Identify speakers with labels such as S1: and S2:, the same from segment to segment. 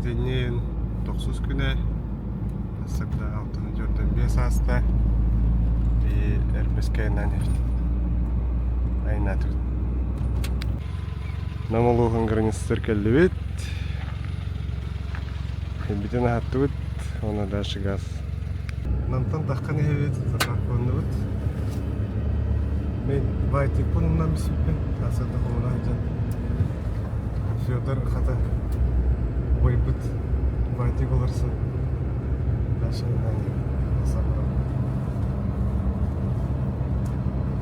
S1: Сэтинньи тохсус күнэ, сарсыарда 6:45 ааста. И Эрбэскэйинэн айнаатыбыт. Нам улууһун границатыгар кэллибит. Кэлбитин аһаттыбыт, уонна дальше газ. Намтан таххан иһэбит, заправкаланныбыт. Мен байтикпын умнан бүспүппүн, сарсыарда хомуна сылдьан Федор хата убайбыт байтик олорсон дальше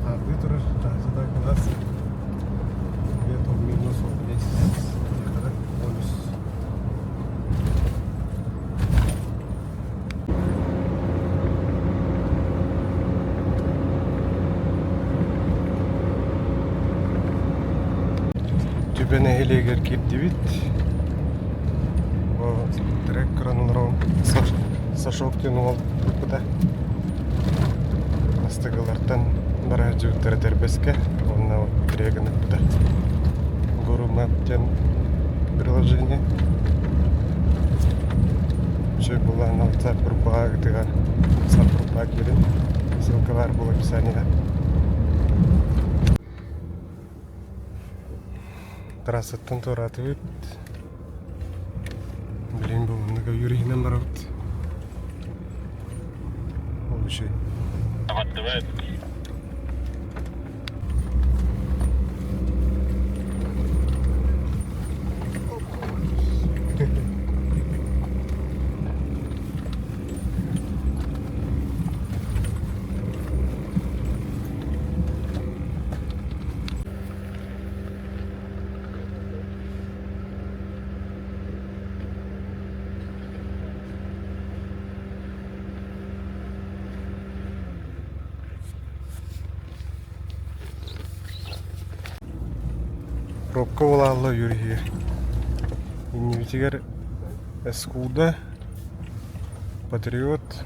S1: Хаардыы турар, таһырдьа кылаас. Где-то минус 15, 13. Түбэ нэһилиэгэр киирдибит. Бу трек көрөн олорон Сашок диэн уол ыппыта. Астыгылартан бара сылдьыбыттара Тэрбэскэ уонна трегын ыппыта. Guru Map диэн приложение. Үчүгэй буоллаҕына WhatsApp группаҕа ыытыгар WhatsApp группаҕа киирин. Ссылка баар буолуо описаниеҕа. Трассаттан туораатыбыт. Билигин булуннук өйүүр иһинэн барабыт. Ол үчүгэй. Пробка буолаалла үөрүйэ. Иннибитигэр Эскуда, Патриот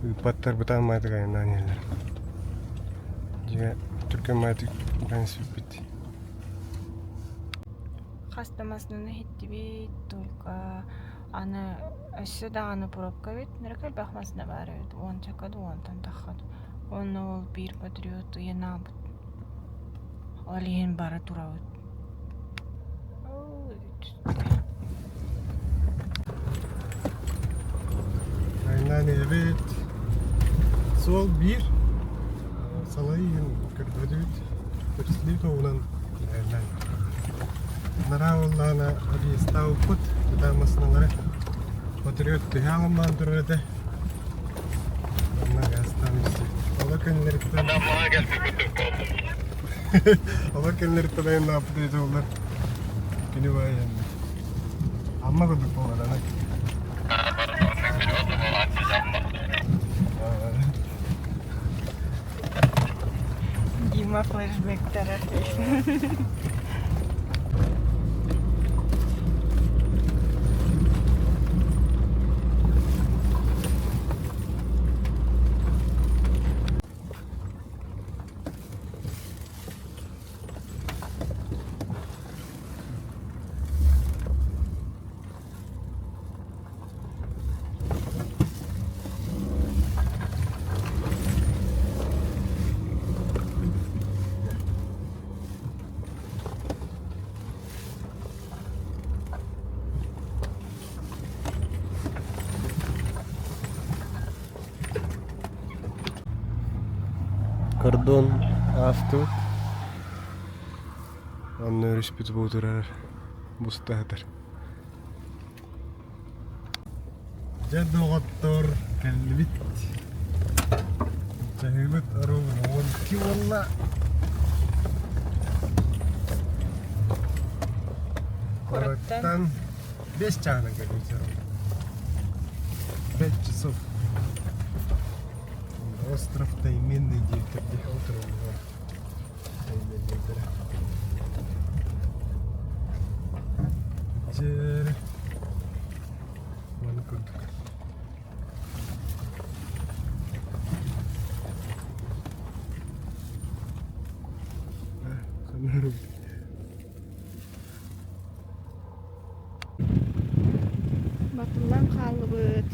S1: ыыппаттар бытаан маайдык айаннаан иһэллэр. Дьиҥэ түргэн маайдык баран испиппит.
S2: Хас да массыынаны иһиттибит, только аны өссө даҕаны пробка эбит, нөрүк элбэх массыына баар эбит, уончака да уонтан тахха да. Уонна ол биир патриот ыйан аалбыт. Ол иһин бара турабыт.
S1: Айаннаан иһэбит. Суол биир. Салайыы иһин көрбөтүбүт. Өрүслүү туһунан айаннаан. Нараа буоллаҕына объезтаабыппыт. Бытаан массыыналары патриот түһэ аламмаан турар этэ. Онно газтаан истибит. Олор кэннилэриттэн Олор кэннилэриттэн айаннааппыт эбитэ буоллар Кини баайан Амма курдук буолар
S2: Дима флешбектара.
S1: Кордон аастыбыт. Онно өрүспүт бу турар буста сытар. Дьэ доҕоттор кэллибит. Чаһыыбыт ровно 12 буолла. Куораттан 5 чааһынан кэлбит ровно. 5 часов. Остров Тайменный диэбиттэр дии ол Дьэ, маны курдук.
S2: Батыллан хааллыбыт.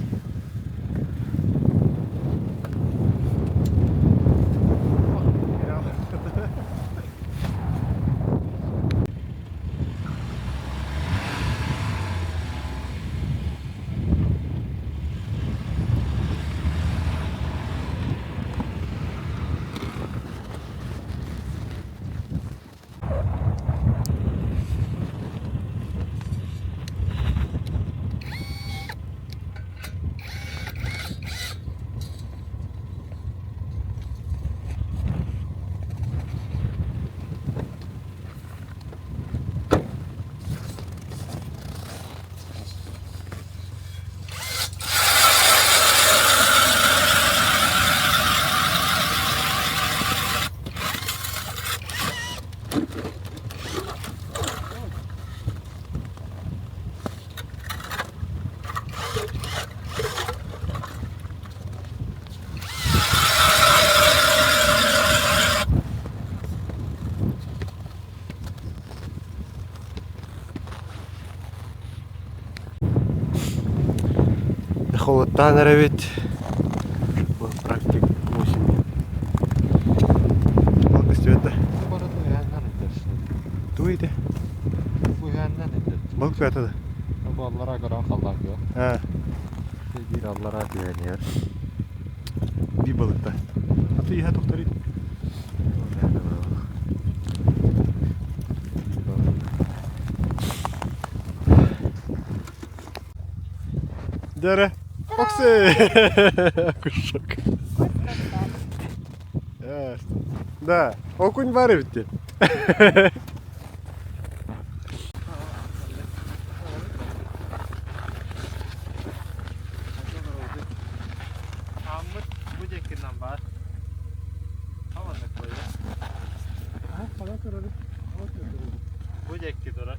S1: Холодтаан эрэбит. Практик 8 Ол көстүбэт да. Тугу ити? Балык туята да.
S3: Бу аллараа көрөн халлаан
S1: Аа,
S3: Биир аллараа түһэн иһэр.
S1: биир балыкта. Аты иһэ тохторит. Дәрі. Окси! Кушок. Да, окунь бар эбит диэн.
S3: Аммыт бу диэкинэн баар. Хаваннык буолла. Бу диэки турар.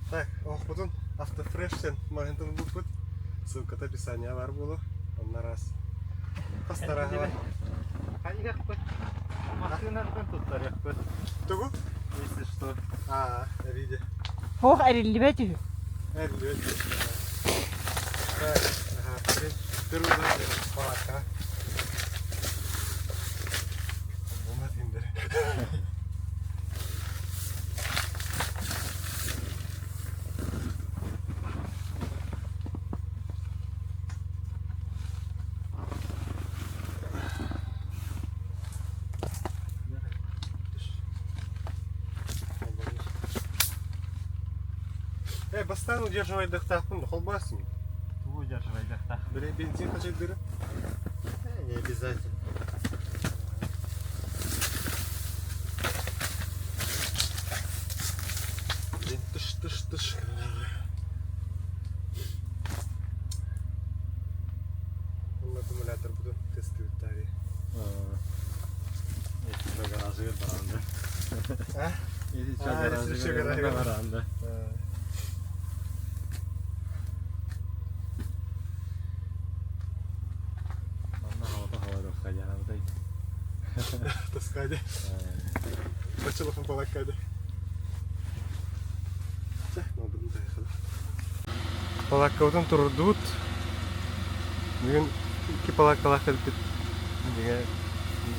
S1: Так, оһохпутун Автофреш-тен маҕаһыынтан ылбыппыт. Ссылката описание баар буолуо. Онно раз. Хастара
S3: Хайыахпыт? Массыынаттан туттарыахпыт.
S1: Тугу?
S3: Если что.
S1: Аа, эриде.
S2: Ох, эриллибэт үһү.
S1: Эриллибэт. Палатка. Э, бастаан удерживайдыахтаахпын холбоосун.
S3: Тугу удерживайдыахтаах?
S1: Били бензин хачайдыры.
S3: Э, не обязательно.
S1: Блин, тыш тыш тыш. Онно аккумулятор буду тестируттари.
S3: Если гаражыгар баран да.
S1: А?
S3: Если
S1: А, если что,
S3: гаражыгар
S1: гаражыгар.
S3: баран да. Манна хавата хаварыхха дьаһабытай.
S1: Таскади. Бачылыхын палаккады. Палаккабытын турурдубут. Бүгүн икки палаккалаах кэлбит. Дьиҥэ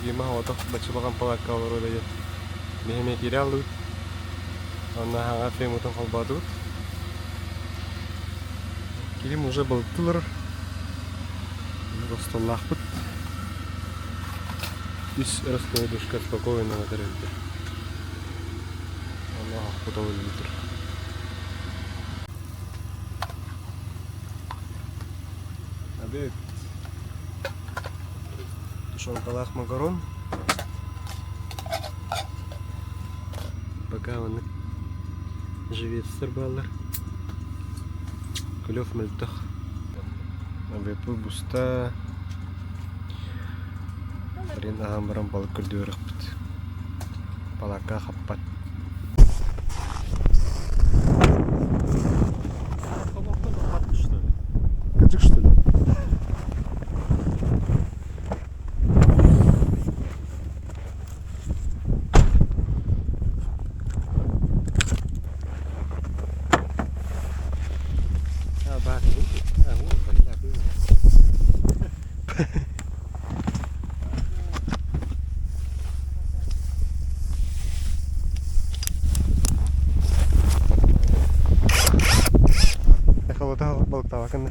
S1: Дима оҕото баччалахан палакка олоруо диэн биһи эмиэ киирэ аллыбыт. Онно хаҥа фемутун холбоотубут. Киһим уже балыктыы олорор. Остоллаахпыт. Үс раскладушка спокойно отыр эбит. Онно оһохпут ол өлбүтүр. Обед. Тушенкалаах макарон. Пока маннык живецтэр бааллар. Клев мөлтөх. Обедпыт буста. Блин, аһаан баран балык көрдүөхпүт. Палаакка хаппат.
S3: Что ли?
S1: Кыдьык, что ли? А, баар. А, вот, бля, было. Эхолота балыктаабакын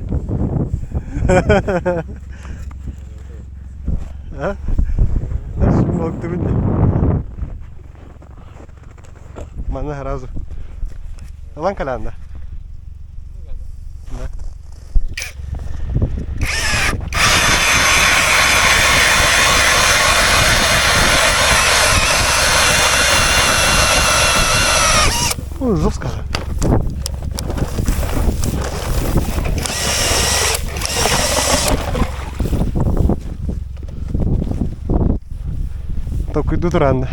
S1: А? Балыктыбын дии. Манна сразу. Ылан кэлээннэ. Да. Ой, жестко. Толкуйдуу тураанна.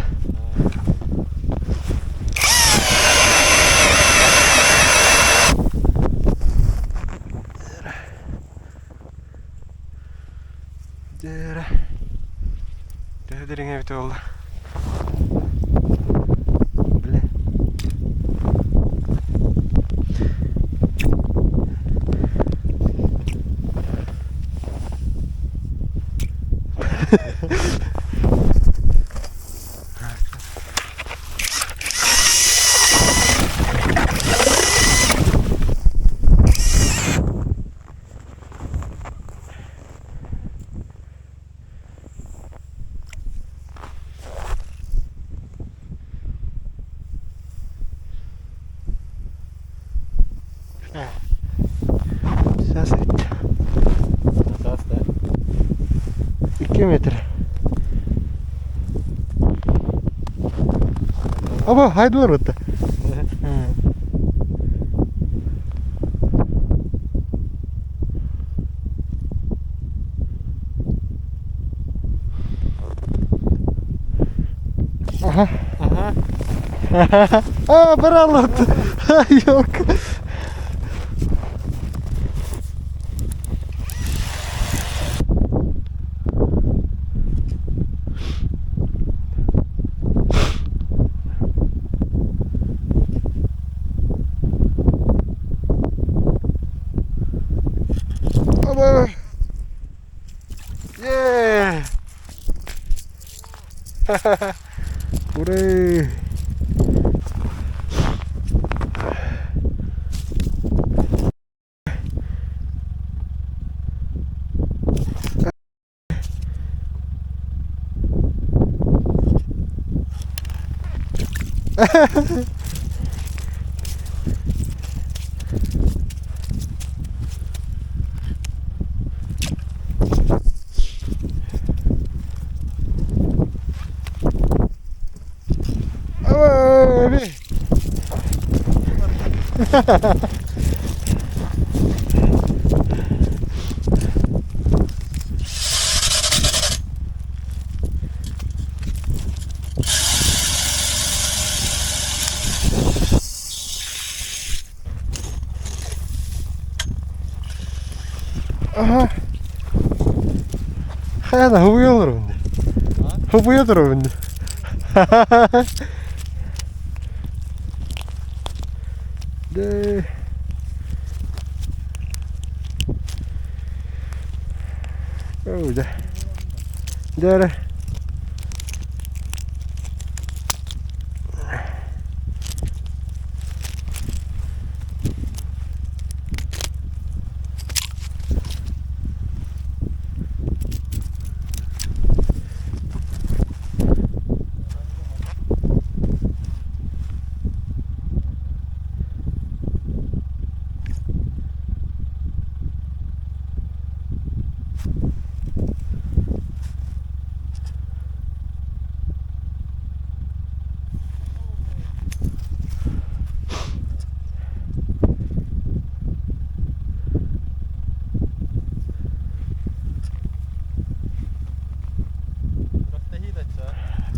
S1: Дьэ, төһө дириҥ эбитэ буолла? Бля. Сейчас
S3: Саас да?
S1: 2 метр. Оба, хайдылар бытта. Аха.
S3: Ага.
S1: А, бараллар. Yok. Ура! Аха. Хайа да хубуйа олоробун дии. Хубуйа олоробун дии. Дэ. Оо, дьэ. Дьэ эрэ.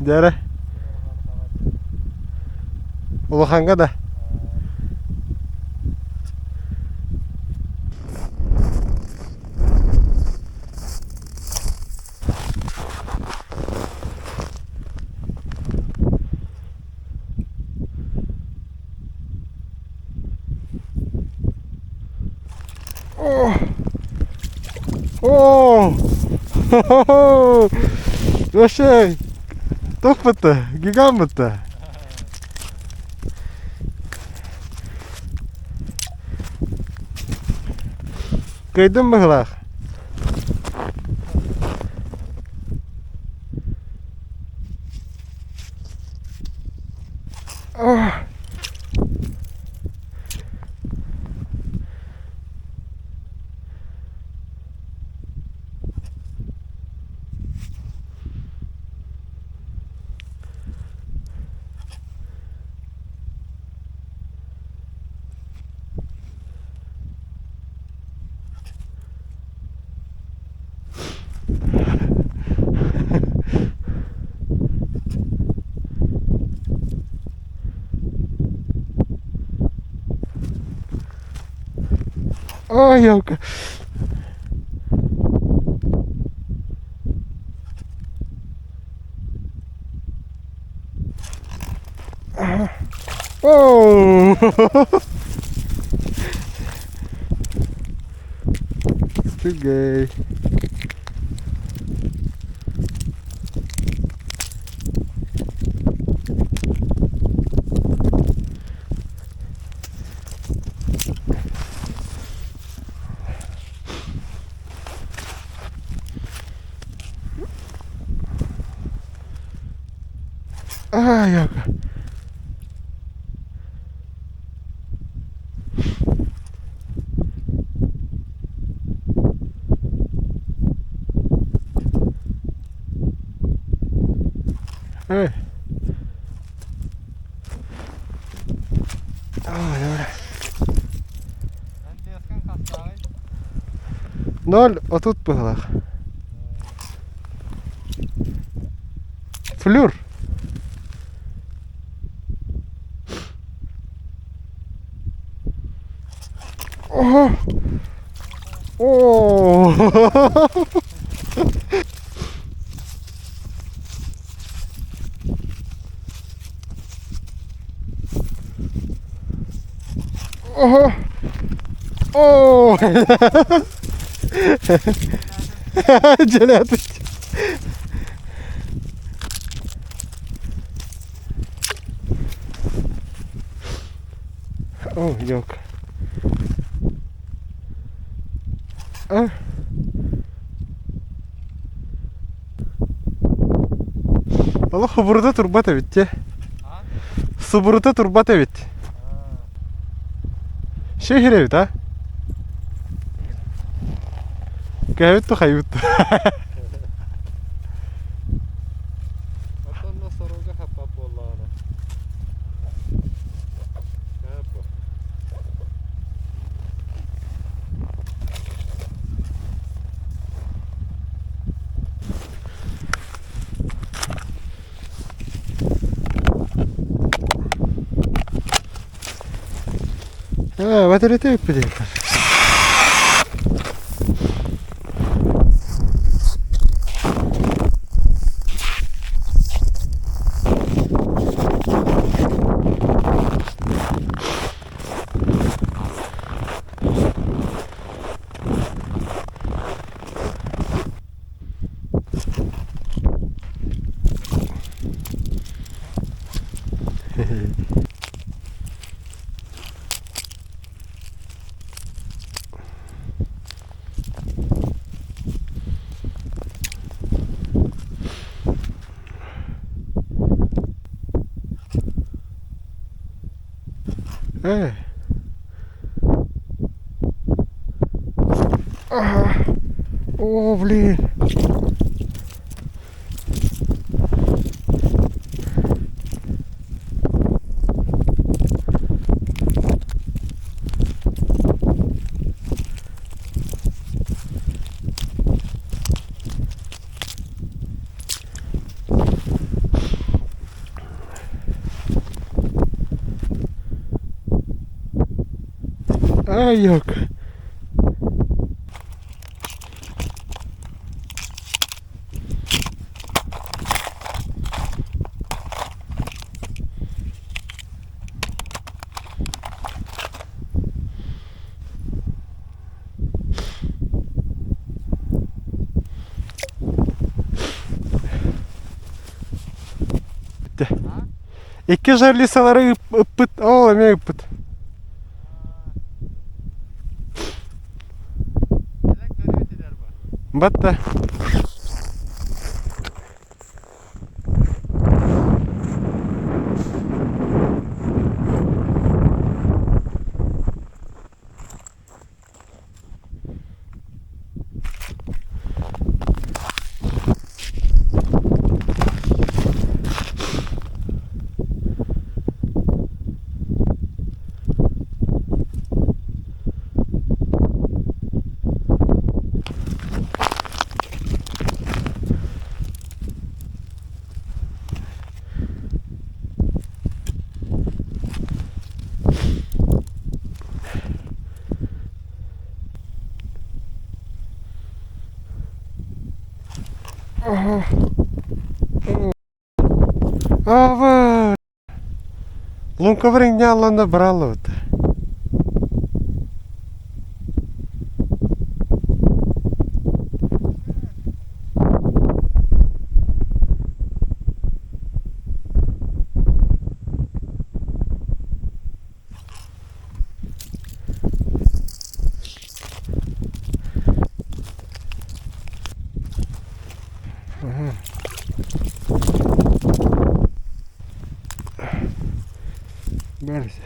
S1: Дьэ эрэ. Улахаҥҥа да. О! О! Вообще, туох бытта, гигант бытта. Кыайдым быһылаах. Ой, елка. Оо! Үчүгэй. Ай, Эй. 0,30 быһыылаах. Флюр. Ого! О! Ого! О! Дьэлээтик. О, елка. А? Олох хобурута турбат эбит дьэ. Субурута турбат эбит. Шехер эбит а? Кэбит тухайбыт.
S3: Отонно соруга хаппат буоллаҕына.
S1: Ээ, батарейта бүппүт Ээ. О, блин. Ай, ёлка. Икки жарлисалары ыппыт, ол эмиэ ыппыт. Батта. Ава! Луҥкабар иҥнэ алланна бырааллыбыт. Бәрсе.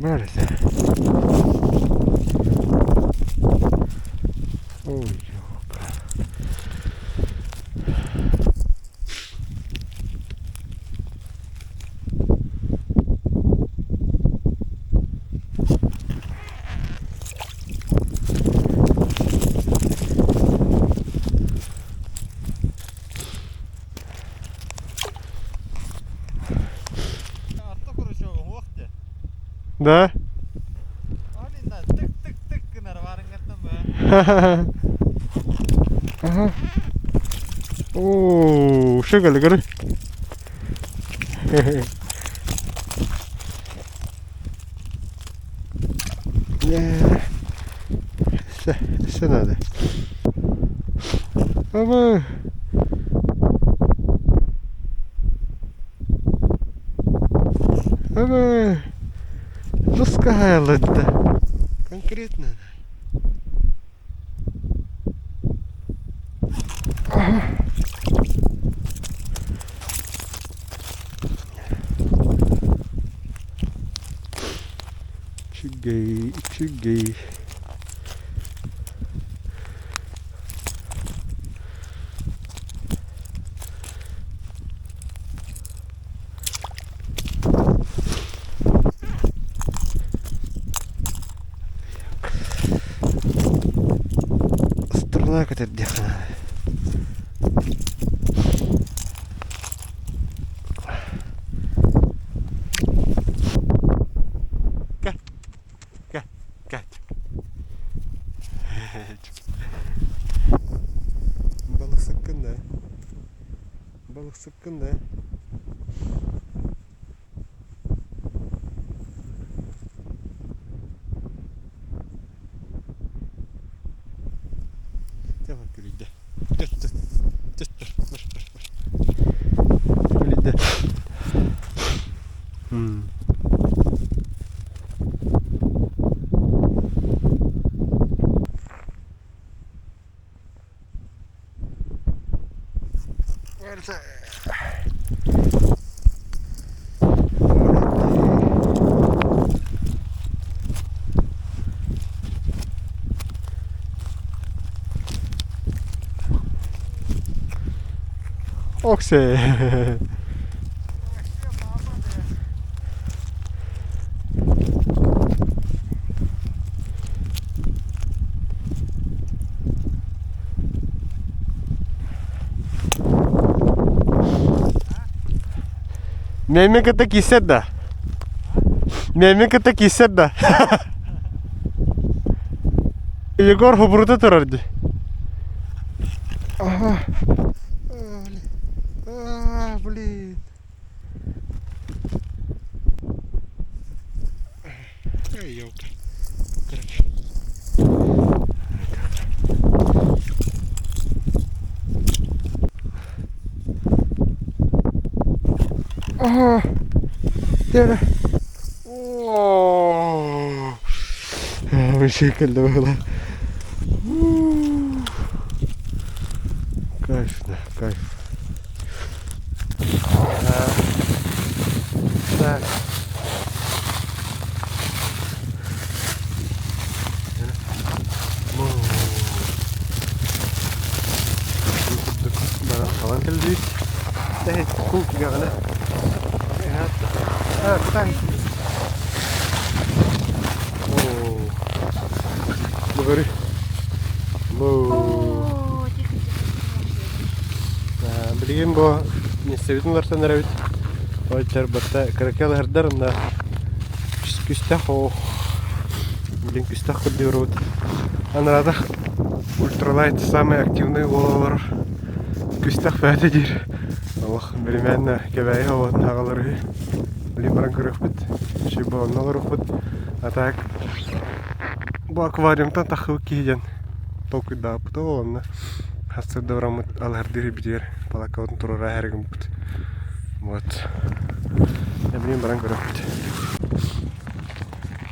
S1: Бәрсе. Ой, ёлка.
S3: Орто куручогу уох дии.
S1: Да?
S3: Ол тык-тык-тык гынар барыҥҥаттан ба.
S1: Ага. Оо, шөгөлө көрө. Өссө надо. Ама. Эбэ! Жесткая да. Конкретно. Үчүгэй, үчүгэй. Струна көтөрдүөх наада. Кэ, кэ, кэ. Балыксыккын да. Балыксыккын да. Күлүйдэ. Күлүйдэ. Оксе. Мэмэ кытта киирсэр да? Мэмэ кытта киирсэр да? Егор хобурута турар дии. Ага. А, блин. Эй, елка. Короче. Ага. Дere. Оо. Вообще кэллэ Кайф, да, кайф. Так. Баран кэлдибит. Кул түгэҕинэ. А, кутай. О, Говори.
S2: О, тихо, тихо.
S1: Билигин бу миэстэбитин уларсан эрэбит. Ойтар барта кыракел ыһырдар онно күстэх оо билин күстэх курдуурубут. Анаратах ультралайт самый активный буолалар. Күстэх бээтэ диир. Олох биримээннэ кэбээйи оҕотун аҕалар үһү. Билин баран көрүөхпүт. Шибо онно олоруохпут. А так бу аквариумтан таххыбыт киһи диэн толкуйдаабыт ол онно хастырда бараммыт алыһардыыр битигэр палаккабытын туруора эргиммит. Вот. Билин баран көрүөхпүт.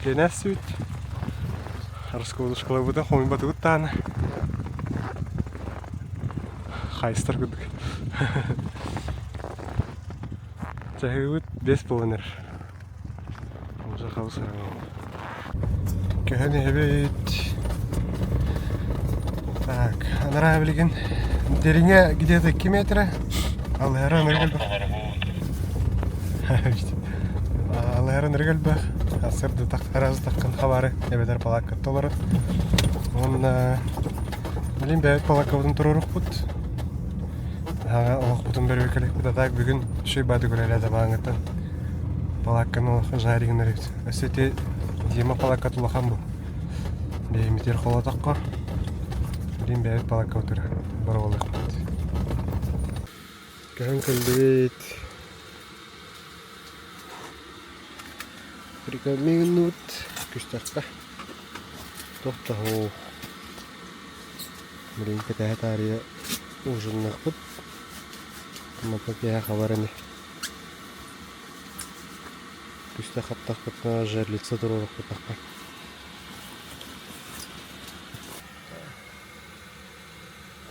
S1: Кэнэс сүт. Раскладушкаларбытын хомуйбатыбыт даҕаны. Хайыстар курдук. Чаһыыбыт бэс буолан эрэр. Уже хабыс Көһөн иһэбит. Так, анараа билигин дириҥэ где-то 2 метра. Алыһара ынырык элбэх. Алыһара ынырык элбэх. Сырды араас таххан хабары эбэтэр палаакка толору. Уонна билин бэйэбит палааккабытын туруорукпут. Олохпутун бөрүөкэлэхпит. А так бүгүн үчүгэй бааты үлэлээтэ бааҥҥыттан палаакканы олох жаригынар эбит. Өссө ити Дима палаакката улахан бу. Бэйэмитигэр холоотоххо билин бэйэбит палааккабытыгар боруобалыахпыт. Көһөн кэллибит. Прикольный гынныбыт күстэххэ. Туох да суох. Билигин кэтэһэ таарыйа ужинныахпыт. Онтон киэһэ хабар ини. Күүстээх хаптахпытына жерлица туруорукпутахха.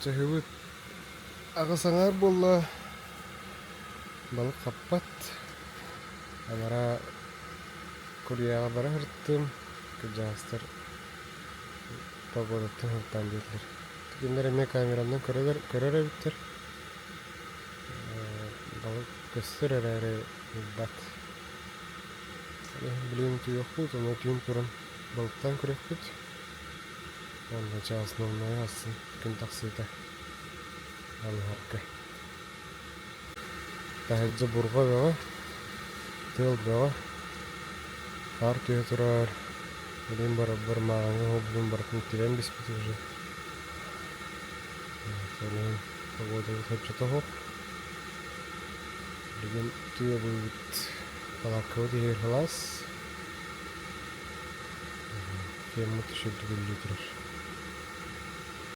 S1: Чаһыбыт аҕыс аҥаар буолла. Балык хаппат. Анараа Курьяҕа бара сырыттым. Кырдьаҕастар погодаттан сылтаан диэтилэр. Кинилэр эмиэ камеранан көрөлөр, көрөр эбиттэр. Балык көстөр эрээри ылбат. Билигин утуйуохпут, уонна түүн туран балыктаан көрүөхпүт. Уонна чэ основное астын күн тахсыыта алыһарга. Таһырдьа бурҕа бөҕө, тыал бөҕө, хаар түһэ турар, билигин барарбар мааҕыҥҥы уһуурбутун барытын тирэн биспит уже. Ол погодабыт соччото суох. Билигин тыабыт палаткабыт иһигэр сылаас. Феммут үчүгэйдик үлэлии турар.